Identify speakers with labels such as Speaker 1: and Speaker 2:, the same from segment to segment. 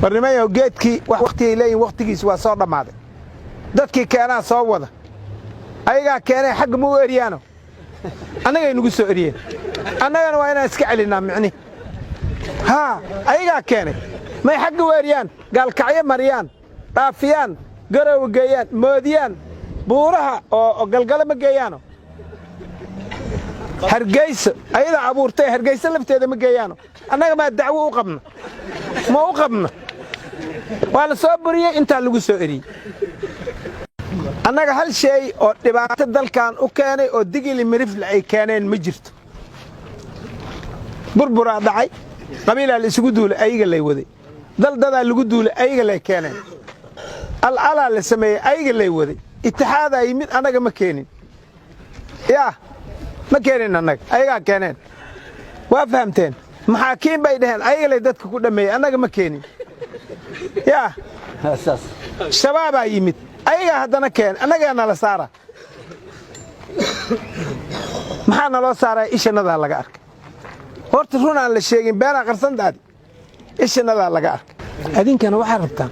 Speaker 1: Barnimayo geedkii wax wakhtigay leeyihin, wakhtigiisi waa soo dhammaaday. Dadkii keenaa soo wada, ayagaa keenay. Xagga ma u eryaano, annagay nugu soo eryeen, annagana waa inaan iska celinnaa. Micnihi haa, ayagaa keenay, may xagga u eryaan, Gaalkacyo mariyaan, dhaafiyaan, Garowe geeyaan, moodiyaan buuraha oo Galgalo ma geeyaano, Hargeyso ayadaa abuurtay, Hargeyso lafteeda ma geeyaano. Annaga maa dacwo u qabna? Ma u qabno. Waa la soo buriyey, intaa lagu soo eriyey. Annaga hal shay oo dhibaato dalkan u keenay oo Digili Mirifle ay keeneen ma jirto. Burburaa dhacay, qabiilaa la isugu duulay, ayaga lay waday. Daldadaa lagu duulay, ayaga lay keeneen. Al'alaa la sameeyey, ayaga lay waday. Itixaadaa yimid, annaga ma keenin. Yaa ma keenin annaga, ayagaa keeneen. Waa fahamteen? Maxaakiin bay dhaheen, ayaga lay dadka ku dhammeeyey, annaga ma keenin. Yaa Shabaabaa yimid, ayagaa haddana keen, annagaa nala saara. Maxaa naloo saaraya? Ishanadaa laga arkay. Horta run aan la sheegin beenaa qarsantaadi. Ishanadaa laga arkay. Adinkana waxaad rabtaan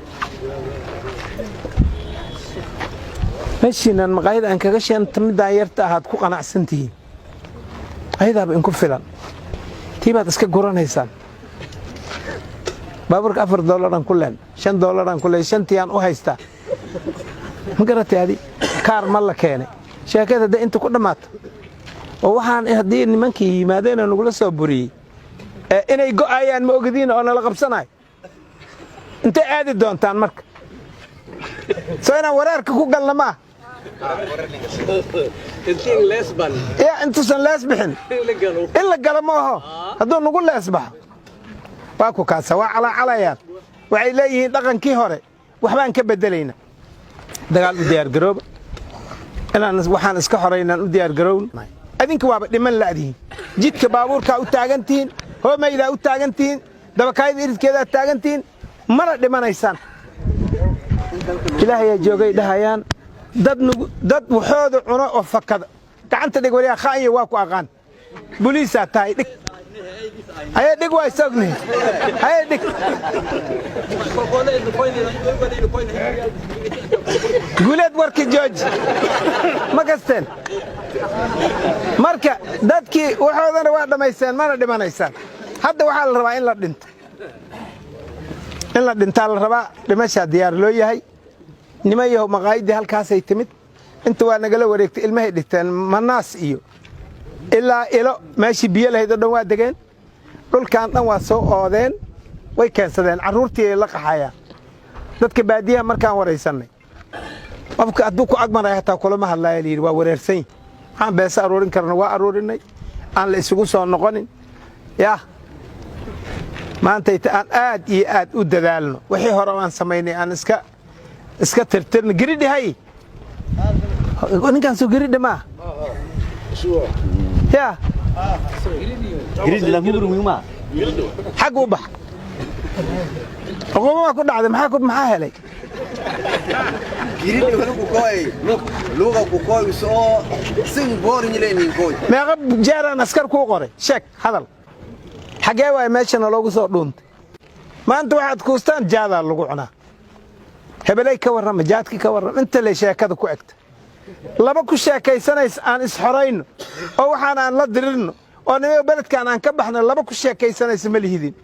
Speaker 1: meeshiinaan maqaayada aan kaga sheenta, middaan yarta ahaad ku qanacsan tihiin, ayadaaba inku filan. Tii baad iska guranaysaan. Baabuurka $4-aan ku leen, $5-aan ku leen, shantiiyaan u haystaa. Ma garatay? Adi kaar ma la keenay? Sheekada hadday inta ku dhammaato oo waxaan haddii nimankii yimaadeenoo nagula soo buriyey inay go'ayaan, ma ogadiin oo nala qabsanayo? Intay aadi doontaan marka? Soo inaan wareerka ku galna ma ah? Ya intuusan lees bixin in la galo ma aho. Hadduu nagu lees baxo, waa ku kaasa, waa calaacalayaan. Waxay leeyihiin dhaqankii hore waxbaan ka beddelayna. Dagaal u diyaargarooba, inaan waxaan iska xoraynaan u diyaargarown. Adinka waaba dhiman la'dihiin. Jidka baabuurkaa u taagan tihiin, hoomaydaa u taagan tihiin, dabakaayada iridkeedaa taagan tihiin, mana dhimanaysaan. Ilaahayaa joogay dhahayaan. Dad nugu dad waxooda cuno oo fakada. Gacanta dhig, waryaa kha'anya, waa ku aqaan, buliisaa tahay. Dhig, haye, dhig, waa isognihi, haye, dhig. Guuleed, warki jooji. Ma kasteen? Marka dadkii waxoodana waa dhammaysteen, mana dhimanaysaan. Hadda waxaa la rabaa in la dhinto, in la dhintaa la rabaa. Dhimashaa diyaar loo yahay. Niman yahow, maqaayiddii halkaasay timid. Inta waa nagala wareegtay. Ilmahay dhigteen Manaas iyo ilaa Ilo, meeshii biyo lahayd oo dhan waa degeen. Dhulkan dhan waa soo oodeen, way keensadeen carruurtii ay la qaxayaan. Dadka baadiyaha markaan waraysannay, qofka hadduu ku agmaraya hataa kulama hadlaaya, layidhi waa wareersan yihi. Waxaan beesa aruurin karna waa aruurinay. Aan la isugu soo noqonin. Yaah, maantayta aan aad iyo aad u dadaalno. Wixii hore aan samaynay aan iska tirtirno. Giridhi hay, ninkaasoo giridhi maaha ya. Xagga u bax, xuquuma waa ku dhacday. Maxaa helay? Meeqa jeeraan askar kuu qoray? Sheeg, hadal. Xaggee waay meeshana loogu soo dhuuntay? Maanta waxaad kuustaan jaadaa lagu cunaa. Hebelay ka warrama, jaadkii ka warrama. Inta lay sheekada ku egta, laba ku sheekaysanaysa aan isxorayno oo waxaan aan la dirirno oo nima beledkaan aan ka baxno, laba ku sheekaysanaysa ma lihidin.